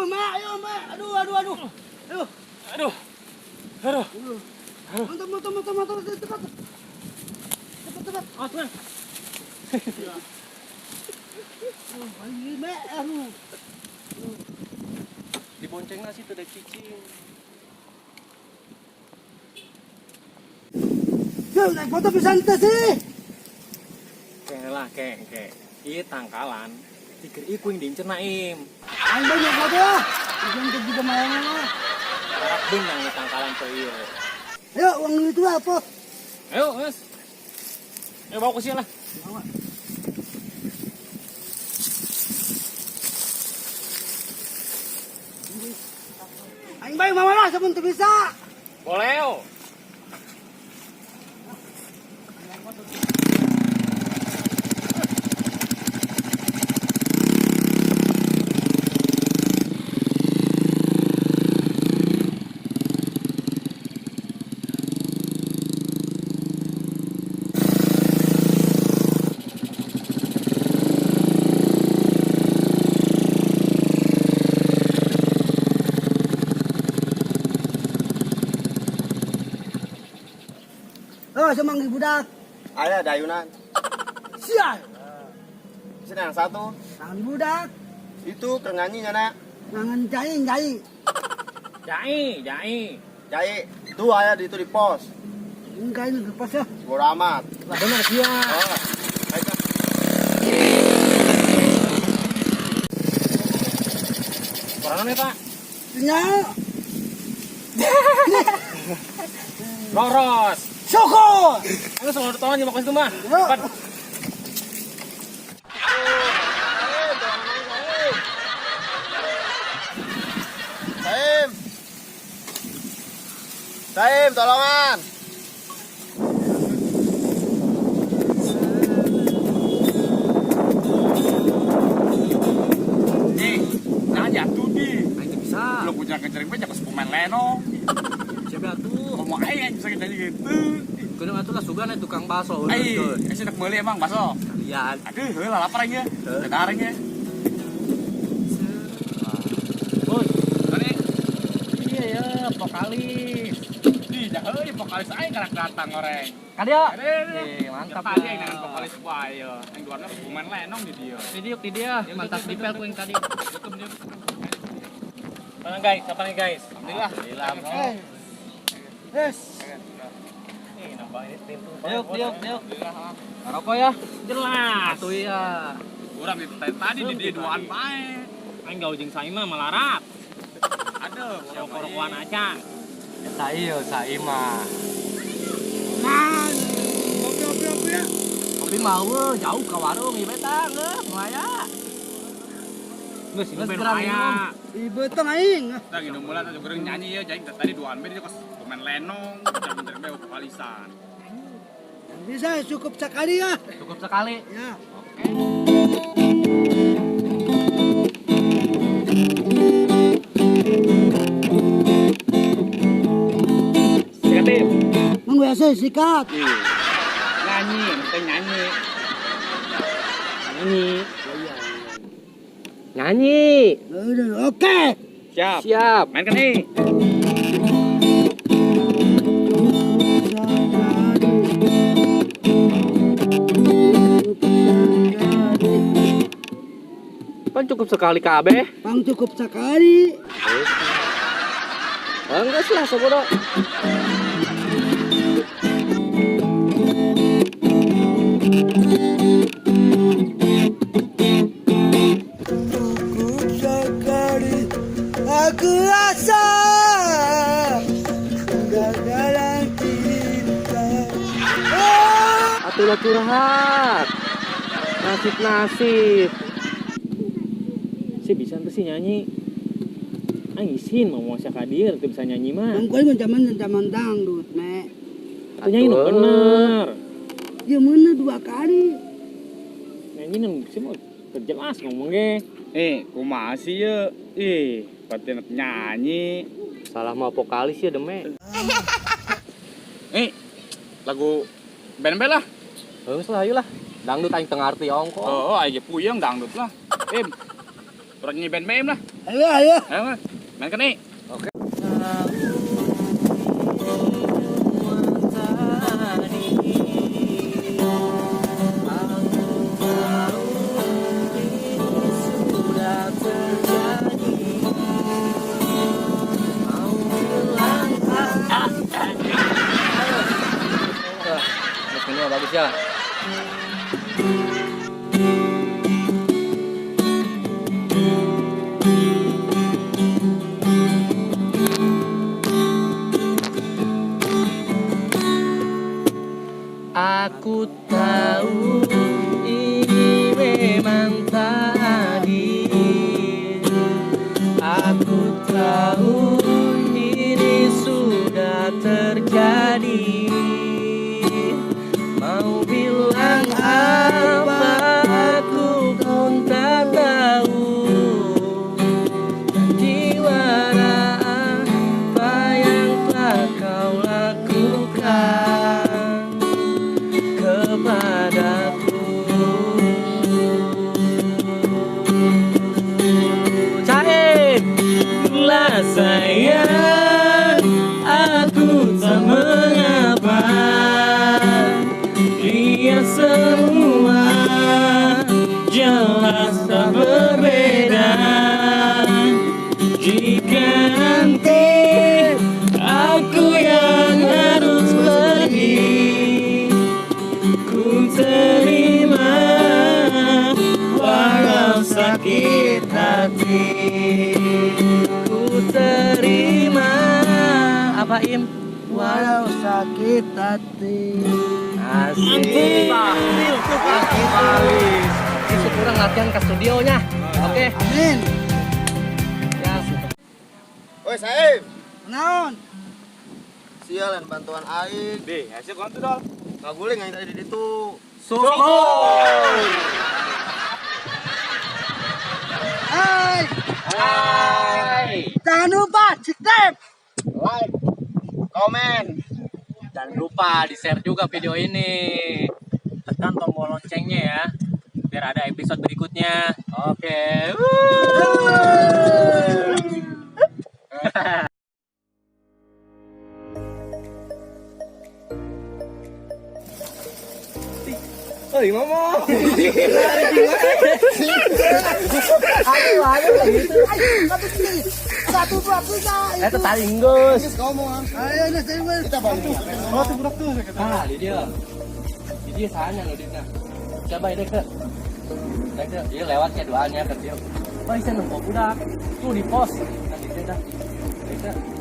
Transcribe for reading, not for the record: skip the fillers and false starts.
Aduh, Mak, ayo, Mak. Aduh, aduh, aduh. Aduh. Aduh. Aduh. Aduh. Mantap, mantap, mantap, mantap, cepat. Cepat, cepat. Awas, Bang. Aduh, ayo, Mak, aduh. Dibonceng nasi tuh dek cicing. Yo, naik motor bisa ente sih. Keng lah, keng, keng. Iya tangkalan. Tiger iku yang diincer naim. Aing banyak motor lah. Ikan juga main lah. Harap benang nih tangkalan tuh iya. Ayo, uang itu apa? Ayo, Mas. Ayo bawa ke sini lah. Bawa. Aing bae mama lah sabun teu bisa. Boleh, yo. Oh, semang budak. Ada dayunan. Sial. Sini yang satu. Tangan budak. Itu keur nyanyi nyana. Tangan jai jai. Jai, jai. Jai, itu aya di itu di pos. Enggak ini lepas ya. Bodo amat. Lah bener sia. Oh. Ayo. Kurang nih, Pak. Nya. Loros. Syukur. Ayo semua tolong nyemak situ mah. Ayo. Cepat. Saim. Saim, tolongan. Ih, jangan jatuh di. Aing teu bisa. Lu punya kencering banyak pas pemain leno. Siapa atuh? Ngomong aing bisa jadi gitu. Kudu atuh lah sugan tukang bakso. Ai, sih nak meuli emang bakso. Kalian. Aduh, heula lapar aing ya. Benar aing ya. Bos, Tadi iya ya, vokalis. di jahe di vokalis aing karak datang oreng. Kadia. Aduh, Eh, mantap. Tadi aing dengan vokalis wae ya. Yang duarna pemain lenong di dia. Di dia, di dia. Mantap di pel ku yang tadi. Mana guys? Apa nih guys? Alhamdulillah. Alhamdulillah, bro. Yes. Ih, nambah ini pintu. Yuk, yuk, yuk. Rokok ya? Jelas. Atuh iya. Urang di tadi di dia duaan bae. Aing gaul jeung Saima malarat. Aduh, Rokok-rokokan aja. Eta ieu Saima. Nah, kopi kopi kopi ya. Kopi mau jauh ke warung ieu tah geus moal. Geus, Geus ben gerang aya. minum. Di beteng aing. Tah nginum heula tah goreng nyanyi ya, jaing tadi duaan bae dia kos pemain lenong, jam bener bae vokalisan. Bisa cukup sekali ya. Cukup sekali. Ya. Oke. Sikat, Tim. Mang biasa sikat. Nyanyi, mesti nyanyi. Nyanyi. Nyanyi. Udah, oke. Siap. Siap. Main kan nih. Kan cukup sekali kabeh. Bang cukup sekali. Enggak lah sobodo. Cukup sekali aku rasa kegagalan cinta. Ah! Atulah curhat. Nasib-nasib. Si bisa tuh sih nyanyi. Aing isin mau mau ka dieu teu bisa nyanyi mah. Bang kau zaman zaman dangdut, nek. Atuh nyanyi nu Atuh. bener. Ya mana dua kali. Nyanyi nu sih mau jelas ngomong ge. Eh, kumaha sih ye? Ih, pati nyanyi. Salah mau vokalis ya deme. Eh, lagu band-band lah. Geus lah ayo lah. Dangdut aing teu ngarti ongko. Oh, aing ge puyeng dangdut lah. Eh, Urang nyanyi band BM lah. Ayo, ayo. Ayo, main kan nih. Oke. Ini bagus ya. Aku tahu ini memang tadi. Aku tahu ini sudah terjadi. Mau bilang apa aku pun tak tahu. Sandiwara apa yang telah kau lakukan kepadaku. Caib lah sayang, aku tak mengapa. Dia semua jelas tak berbeda. Jika nanti aku yang harus pergi, ku terima walau sakit hati. Ku terima apa Im? Walau sakit hati. Asik. Itu kurang latihan ke studionya. Oke. Amin. Ya. Woi, Saim. Naon? Sialan bantuan aing. Deh, hasil kontu dol. Ngaguling aing tadi di ditu. Syukur. Hai. Hai. Jangan lupa subscribe. Like, komen. Jangan lupa di-share juga video ini. Tekan tombol loncengnya ya, biar ada episode berikutnya. Oke. Oi, ngomong. Aduh, aduh, gitu. Satu, dua, tiga. Eta tadi geus. Ngomong. Ayo, ini saya Kita balik. Oh, tuh budak tuh. Ah, di dia. Di dia sahanya nu dina. Coba ini ke. Dek ke, dia lewatnya doanya ke dia. Wah, isa nempo budak. Tuh di pos. Nah, di dia dah. Dek ke.